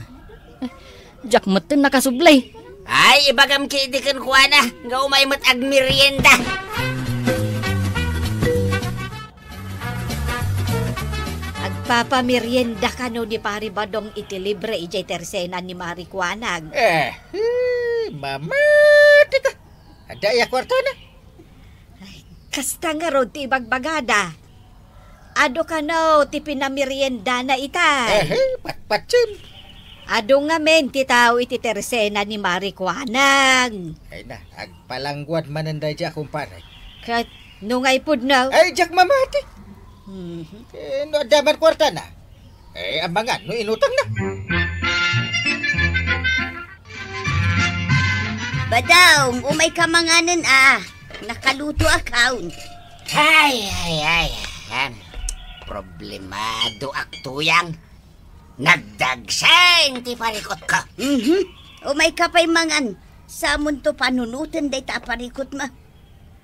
Diak metten nakasubli. Ay, ibagam ketdi kenkuana nga umay met agmerienda. Agpapamerienda kano ni Pari Badong iti libre idiay tersena ni Mari Kuanang. Eh, eh, mamati ka. Adda aya kuartana? Ay, kasta ngarud ti ibagbagada. Adu kano ti pinameriendana ita. Eh, eh, patpatsim. Adu ngamin ti tao iti tersena ni Mari Kuanang. Ay na, agpalangguad manen daydi a kumpare. Ket no ngay pudno? Ay, diak mamati. Mhm. Eh, no adda man kuartana? Eh, amangan no inutangna. Badong, umayka manganen a. Nakalutoakon. Ay, ay, ay. Em, problemadoak, Tuyang. Nagdagsen ti parikutko. Mhm. Umayka pay mangan. Samonto panunoten dayta a parikutmo.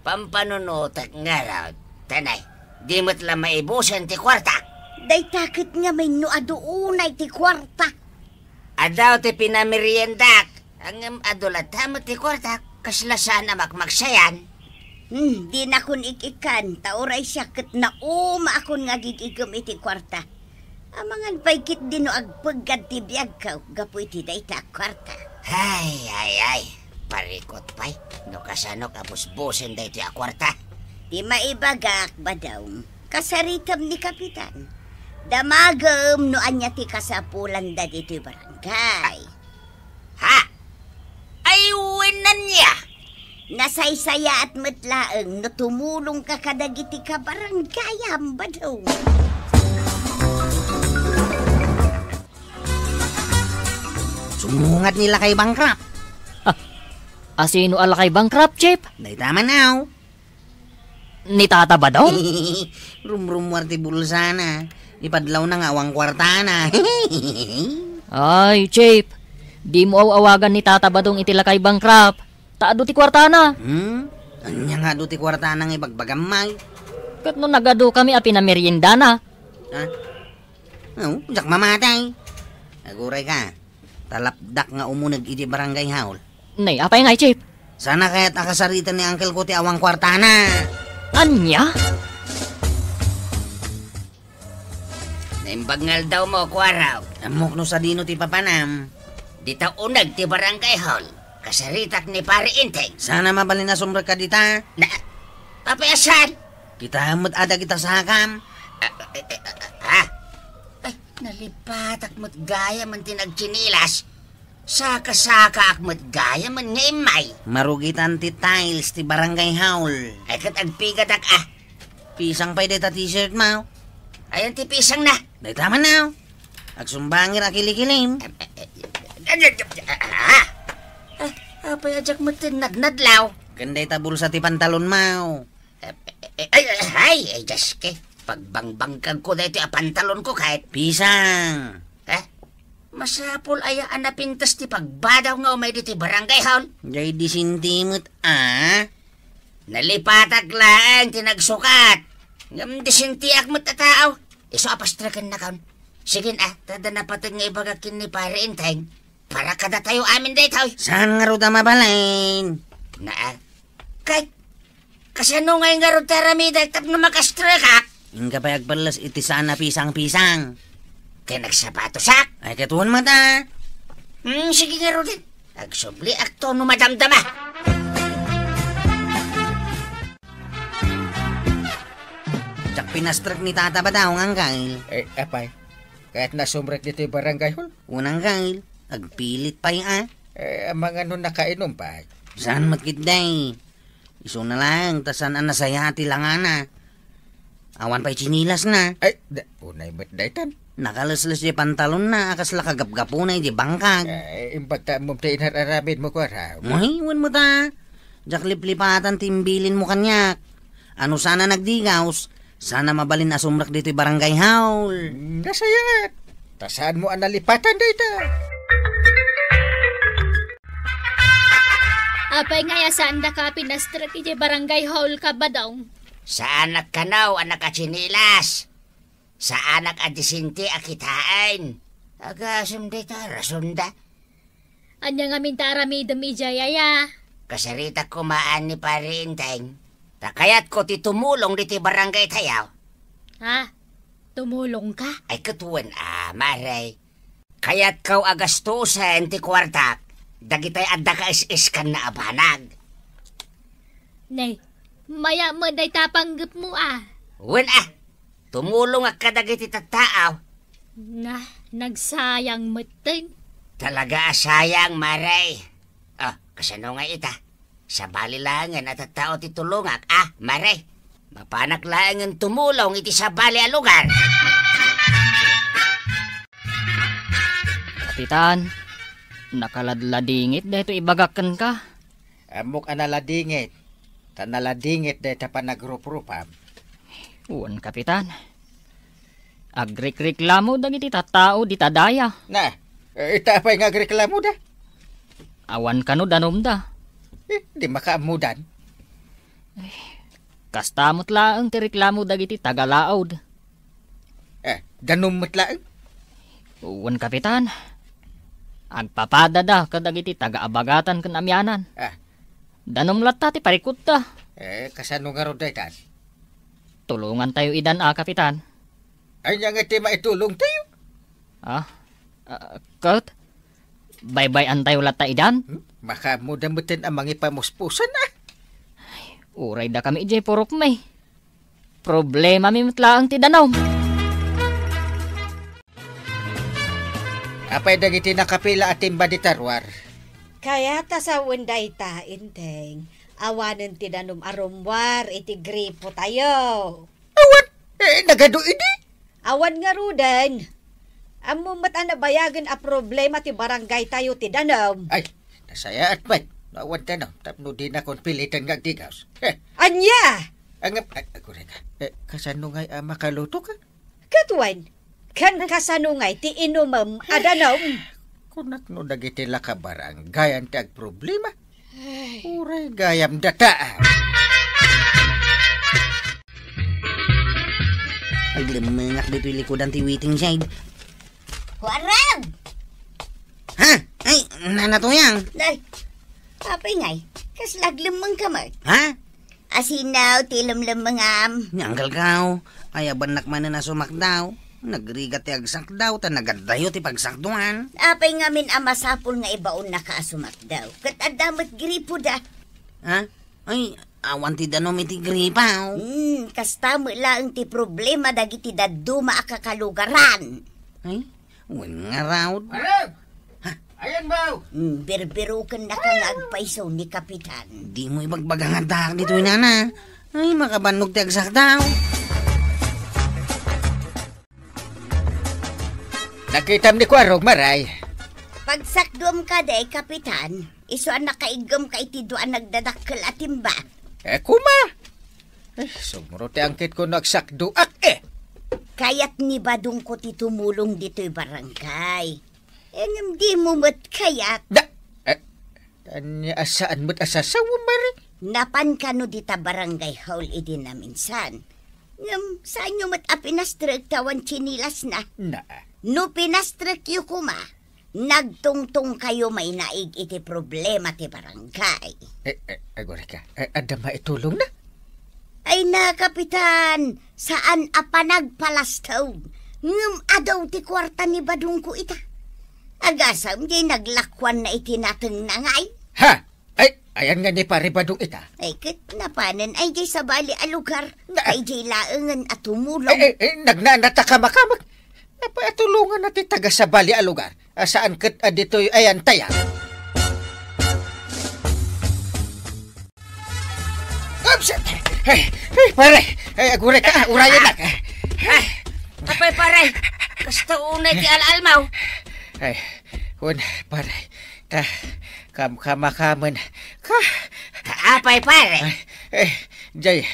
Pampanunotek ngarud, tanay, di met la maibusen ti kuartak. Dayta ket ngamin no adu unay ti kuarta. Adu ti pinameriendak, ngem adu latta met ti kuartak, kasla saan a makmaksayan. Hmm, dinakon ik-ikkan, ta uray siak ket naumaakon nga agig-igem iti kuarta. Amangan pay ketdi no agpeggad ti biagko gapu iti dayta a kuarta. Ay, ay, ay. Parikut pay no kasanok a busbusen daytoy a kuarta. Ti maibagak, Badong, kasaritem ni Kapitan. Damagem no ania ti kasapulanda ditoy barangay. Ha? Ay, wen ania? Nasaysayaat met laeng no tumulongka kadagiti kabarangayam, Badong. Sumungad ni Lakay Bankrupt. Ah, asino a Lakay Bankrupt, Chief? Dayta man, aw. Ni Tata Badong? Rumrumuar ti bulsana. Ipadlawna nga awan kuartana. Ay, Chief, dimo aw-awagan ni Tata Badong iti Lakay Bankrupt. Ta adu ti kuartana. Hmm? Ania nga adu ti kuartana nga ibagbagam, May? Ket no nagadukami a pinameriendana. Ha? Oh, diak mamati. Aguray ka. Talapdak nga umuneg iti barangay hall. Nay, apay nga, Chief? Sana kayat a kasariten ni uncle ko ti awan kuartana. Ania? Naimbag nga aldawmo, Kuarog. Ammok no sadino ti papanam. Dita uneg ti barangay hall. Kasaritak ni Pari Inteng. Sana mabalin a sumrekka dita. Na, apay a saan? Kitaem met a dagita sakam. Ah, eh, eh, ah, ah. Ay, nalipatak met gayam ti nagtsinilas. Saka-sakaak met gayam nga immay. Marugitan ti tiles ti barangay hall. Ay, ket agpigadak, ah. Pisang pay dayta t-shirt mo. Ayan ti pisangna. Dayta man, aw. Agsumbangir a kilikilim. Ah, apay a diak met nadnadlaw? Ken dayta bulsa ti pantalonmo. Ay, ay, ay, ay, Diyos ko. Pagbangbangkagko daytoy a pantalonko ket. Pisang. Eh? Masapul aya a napintas ti pagbadaw nga umay ditoy barangay hall? Jay disinti met, a? Nalipatak laeng ti nagsukat. Ngem disintiak met a tao. Isu a pastreken nakon. Sige, a, ta adda napateg nga ibagak ken ni Pare Enteng. Para kadatayo amin daytoy. Saan ngarud a mabalin? Naa. Ket, kasano ngay ngarud ti aramidek tapno makastrekak? Inka pay agpelles iti saan a pisang-pisang. Ket nagsapatosak? Ay, ket wen met, a. Hmm, sige ngaruden. Agsubliakto no madamdama. Diak pinastrek ni Tata Badaw nga angkel. Eh, apay, kayatna a sumrek ditoy barangay hall? Wen angkel, agpilit pay, a. Eh, amangan no nakainom pay? Saan met ketdi? Isuna laeng ta saan a nasayaat ti langana. Awan pay tsinilasna. Ay, da-, unay met daytan. Nakalesles ti pantalonna a kasla kagapgapuna iti bangkag. Eh, imbag ta ammom ti inar-aramidmo, kuara. Ay, wen met, a. Diak liplipatan ti imbilinmo kaniak. A no saan a nagdigaws, saan a mabalin a sumrek ditoy barangay hall. Nasayaat. Ta saanmo a nalipatan dayta. Apay ngay a saandaka a pinastrek idiay barangay hall, Kabadong? Saanak kano a nakatsinilas. Saanak a disinti a kitaen. Agasem dayta, rasonda. Ania ngamin ti aramidem idiay, aya? Kasaritak koma ni Pare Enteng. Ta kayatko ti tumulong ditoy barangay tayo. Ha? Tumulongka? Ay, ket wen, a, Mare. Kayatko a gastusen ti kuartak dagitoy adda kaes-eskanna a banag. Nay, maya met dayta panggepmo, a. Wen, a. Tumulongak kadagiti tattao. Na, nagsayang metten. Talaga a sayang, Mare. A, kasano ngay ita? Sabali laengen a tattao ti tulongak, a, Mare. Mapanak laengen tumulong iti sabali a lugar. Kapitan, nakaladladingit daytoy ibagak kenka. Ammok a naladingit, ta naladingit dayta panagruprupam. Wen, Kapitan. Agrikreklamo dagiti tattao dita daya. Na, eh, ita apay nga agreklamoda? Awan kano danumda. Eh, di makaammodan. Kasta met laeng ti reklamo dagiti taga-Laod. Eh, danum met laeng? Wen, Kapitan. Agpapadada kadagiti taga-Abagatan ken Amianan. Ah. Danum latta ti parikutda. Eh, kasano ngarud daytan? Tulongantayo idan a, Kapitan. Ania nga ti maitulongtayo? Ah, ah, ket? Baybay-antayo latta idan? Hmm? Makaammoda metten a mangipamuspusan, a. Ay, uray dakami idiay purokmi. Problemami met laeng ti danum. Apay dagiti nakapila a timba dita ruar? Kayat a sawen dayta, Enteng. Awanen ti danum a rummuar iti gripotayo. Awan! Eh, nagadu idi? Awan ngaruden. Ammom met a nabayagen a problema ti barangaytayo ti danum. Ay, nasayaat met. No awan danum, tapno dinakon piliten nga agdigaws. Eh. Ania? Ang, ay, aguray ka. Eh, kasano ngay a makaluto ka? Ket wen, ken kasano ngay ti inumem a danum? Kunak no dagiti lakabarangayan ti agproblema. Ay. Uray gayam data. Aglemmengak ditoy likudan ti waiting shed. Warang! Ha? Ay, Nana Tuyang. Nay, apay ngay, kasla aglemmengka met? Ha? Asino ti lemlemmengam? Ni Uncle Kao, ayabannak manen a sumakdaw. Nagrigat ti agsakdaw, ta nagaddayo ti pagsakduan. Apay ngamin a masapul nga ibaonnaka a sumakdaw? Ket adda met gripoda. Ha? Ay, awan ti danum iti gripo. Hmm, kasta met laeng ti problema dagiti dadduma a kakalugaran. Ay, wen ngarud. Arem! Ha? Ayan, Bao! Hmm, birbirukennaka nga agpayso ni Kapitan. Dimo ibagbaga nga addaak ditoy, Nana. Ay, makabannog ti agsakdaw. Nakitam ni Kuarog, Mare. Pagsakduam kadi, Kapitan, isu a nakaiggem ka iti dua a nagdadakkel a timba. Eh, kuma! Eh, sumro ti angkitko no agsakduak, eh! Kayat ni Badongko ti tumulong ditoy barangay. Eh, ngem dimo met kayat. Da-, eh, ania a saan met a sasawen, Mare? Napan kano dita barangay hall idi naminsan. Ngem, saanyo met a pinastrek ti awan tsinilasna. Na. No pinastrekyo koma, nagtungtongkayo mainaig iti problema ti barangay. Eh, eh, agurayka, eh, adda maitulongna? Ay na, Kapitan, saan a panagpalastaw. Ngem adu ti kuarta ni Badongko ita. Agasam diay naglakuanna iti natengna ngay. Ha? Ay, ayan nga ni Pare Badong ita. Ay, ket napanen ay diay sabali a lugar. Na- Ay, diay laengen a tumulong. Eh, eh, eh, nagnanata kamakamak. Apay a tulonganna ti taga sabali a lugar? A saan ket a ditoy ayan tayo. Oops! Ay, ay, pare! Ay, agurayka, urayennak. Ah, apay, pare? Kasta unay ti al-almaw. Ay, wen, pare. Ta, kamkamakamen. Ka- Apay, pare? Ay, eh, jay,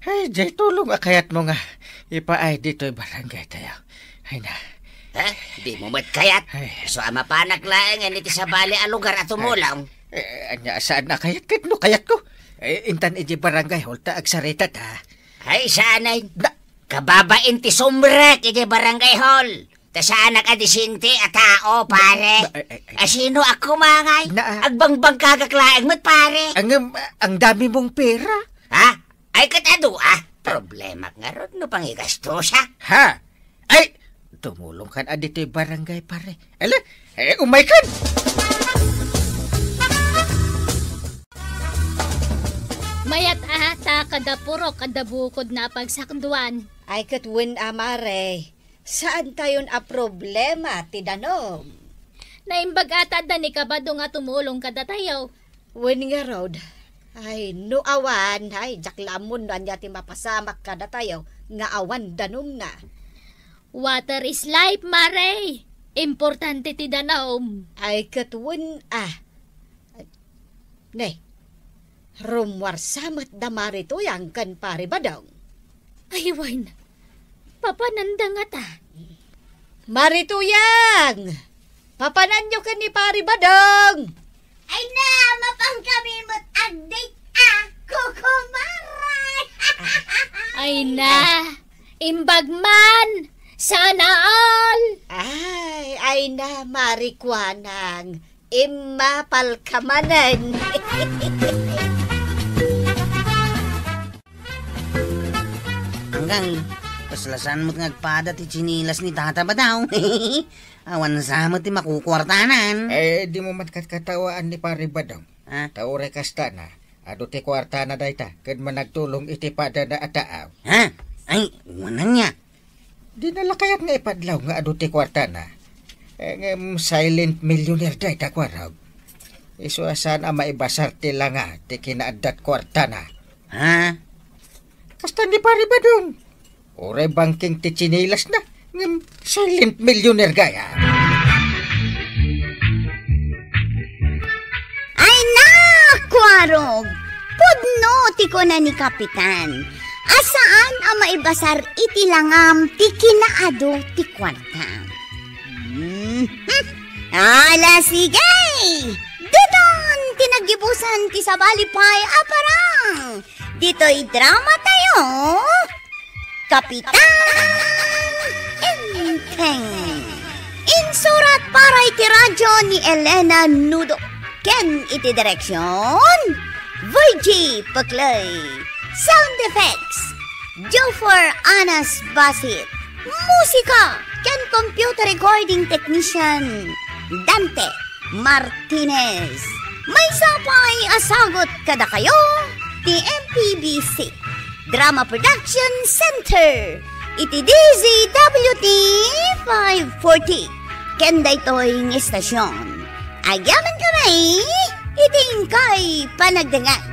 ay, jay tulong a kayatmo nga ipaay ditoy barangay tayo. Ay na. Ha? Dimo met kayat? Ay. So, a mapanak laeng iti sabali a lugar a tumulong. Eh, ania, saan a kayat ket no kayatko? Eh, intan iti barangay hall ta agsarita ta. Ay, saan ay? Na- Kababain ti sumrek iti barangay hall. Ta saanak a disente a tao, pare. Ba-, ay, ay, ay. A sino a kumangay? Na- Agbangbangkagak laeng met, pare. Ang, um, ang dami mong pera. Ha? Ay, ket adu, ah. Problemak ngarud no pangigastosak. Ha? Ay, tumulong kan a ditoy barangay, pare. Ala, eh, umay kan. Mayat a ta kada purok, kada bukod na pagsakduan. Ay, ket wen a, mare. Saan tayon a problema ti danum. Naimbag a ta adda ni Kabadong a tumulong kadatayo. Wen ngarud, ay, no awan, ay, diak la ammon no ania ti mapasamak kadatayo nga awan danumna. Water is life, mare. Importante ti danum. Ay, ket wen a. Ne, rummuarsa met da Mari Tuyang ken Pari Badong. Ay, wen. Papananda ngata. Mari Tuyang! Papananyo ken ni Pari Badong! Ay na, mapan kami met agdate a kukumaray! Ay na, imbag man! Sana all! Ay, ay na, Mari Kuanang. Immapal ka manen. Anggang, kasla saan met nga agpada ti tsinilas ni Tata Badong. Awan sa met ti makukuartanan. Eh, dimo met katkatawaan ni Pari Badong. Ha? Ta uray kasta na, adu ti kuartana dayta, ket managtulong iti padana a taaw. Ha? Ay, wen ania. Dina la kayat nga ipadlaw nga adu ti kuartana. Eh, ngem silent millionaire dayta, Kuarog. Isu a saan a maibasar ti langa ti kinaaddat kuartana. Ha? Kasta ni Pari Badong. Uray bangking ti tsinilasna, ngem silent millionaire gayam. Ay na, Kuarog! Pudno ti kuna ni Kapitan a saan a maibasar iti langam ti kinaadu ti kuarta. Mhm. Ala, sige! Ditan ti naggibusan ti sabali pay a parang ditoy drama tayo. Kapitan Enteng. Insurat para iti radyo ni Elena Nudo. Ken iti direksyon, Virgie Paclay. Sound effects, Jofor Anas Basit. Musika ken computer recording technician, Dante Martinez. Maysa pay a sagut kadakayo ti M P B C Drama Production Center iti D Z W T five forty. Ken daytoy nga istasyon, agyamankami iti inkay panagdengngeg.